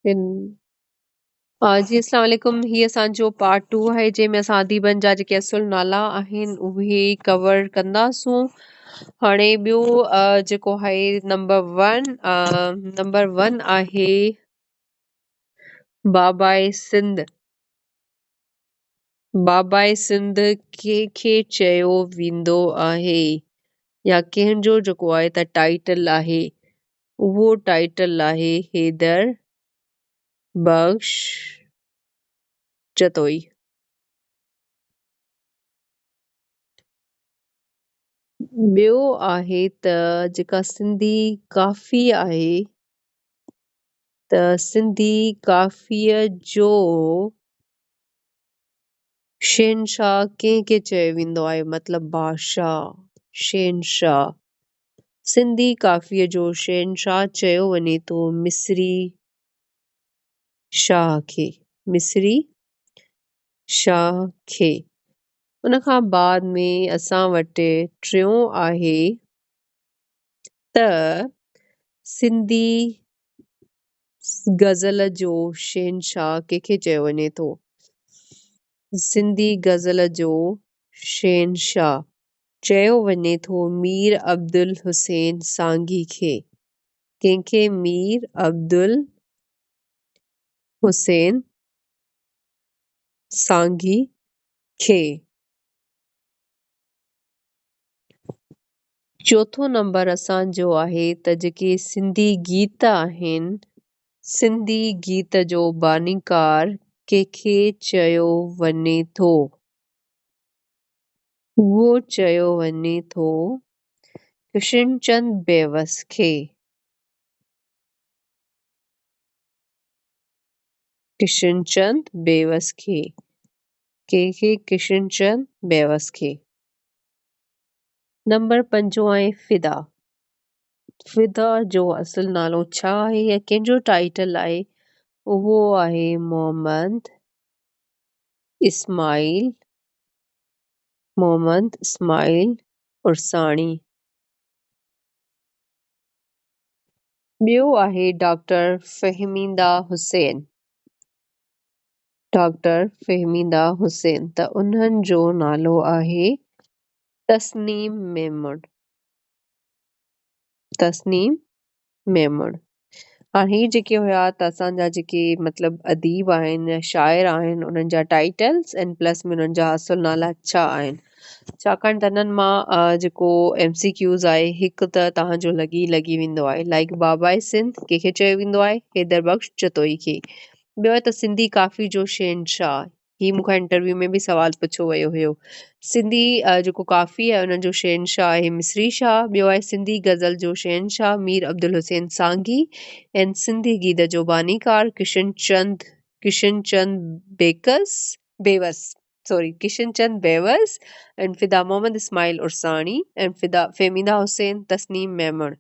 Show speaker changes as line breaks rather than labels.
جي اسلام عليڪم. هي اسان جو پارٽ 2 آهي جنهن ۾ اسان اديبن جا جيڪي اصل نالا آهن اهي ڪور ڪنداسون. هاڻي ٻيو جيڪو آهي نمبر 1، نمبر 1 آهي بابائي سنڌ. بابائي سنڌ ڪنهن کي چيو ويندو آهي يا ڪنهن جو جيڪو آهي ته ٽائيٽل آهي؟ اهو ٽائيٽل آهي حيدر بخش جتوئي. ٻيو آهي ته جيڪا سنڌي ڪافي آهي ته سنڌي ڪافيء جو شهنشاهه ڪنهن کي چيو ويندو آهي؟ مطلب بادشاهه، شهنشاهه. سنڌي ڪافيء جو شهنشاهه چيو وڃي ٿو مصري شاهه کي، مصري شاهه کي. ان کان بعد ۾ اسان وٽ ٽيون آهي ته سنڌي غزل جو شهنشاهه ڪنهن کي چيو وڃي ٿو؟ سنڌي غزل جو شهنشاهه چيو وڃي ٿو مير عبدالحسين سانگي کي. ڪنهن کي؟ مير عبدالحسين سانگي کي. چوٿون نمبر اسان جو آهي ته جيڪي سنڌي گيت آهن، سنڌي گيت جو بانيڪار ڪنهن کي چيو وڃي ٿو؟ اهو چيو وڃي ٿو ڪشن چند بيوس کي. ڪشن چند بيوس کي. ڪنهن کي؟ ڪشن چند بيوس کي. نمبر پنجون آهي فدا. فدا جو اصل نالو ڇا آهي يا ڪنهن جو ٽائيٽل آهي؟ اهو آهي محمد اسماعيل، محمد اسماعيل عرساڻي. ٻيو آهي ڊاڪٽر فهميده حسين، ڊاڪٽر فهميده حسين ته انهن جو نالو آهي تسنيم ميمڻ، تسنيم ميمڻ. هاڻ هي جيڪي هيا ته اسان جا جيڪي مطلب اديب آهن يا شاعر آهن انهن جا ٽائيٽلز ۽ پلس ۾ انهن جا اصل نالا ڇا آهن، ڇاڪاڻ ته انهن مان جيڪو ايم سي ڪيوز آهي هڪ ته توهان جو لڳي لڳي ويندو آهي. لائڪ بابائي سنڌ ڪنهن کي چيو ويندو آهي؟ حيدر بخش جتوئي کي. ٻيو آهي ته سنڌي ڪافي جو شهنشاهه، هي مون کان انٽرويو ۾ به سوال پڇيو ويو هيو. سنڌي جيڪو ڪافي آهي ان جو شهنشاهه آهي مصري شاهه. ٻيو آهي سنڌي غزل جو شهنشاهه مير عبدالحسين سانگي ۽ سنڌي گيت جو بانيڪار ڪشن چند، ڪشن چند بيڪس، بيوس، سوري، ڪشن چند بيوس ۽ فدا محمد اسماعيل عرساڻي ۽ فدا فهميده حسين، تسنيم ميمڻ.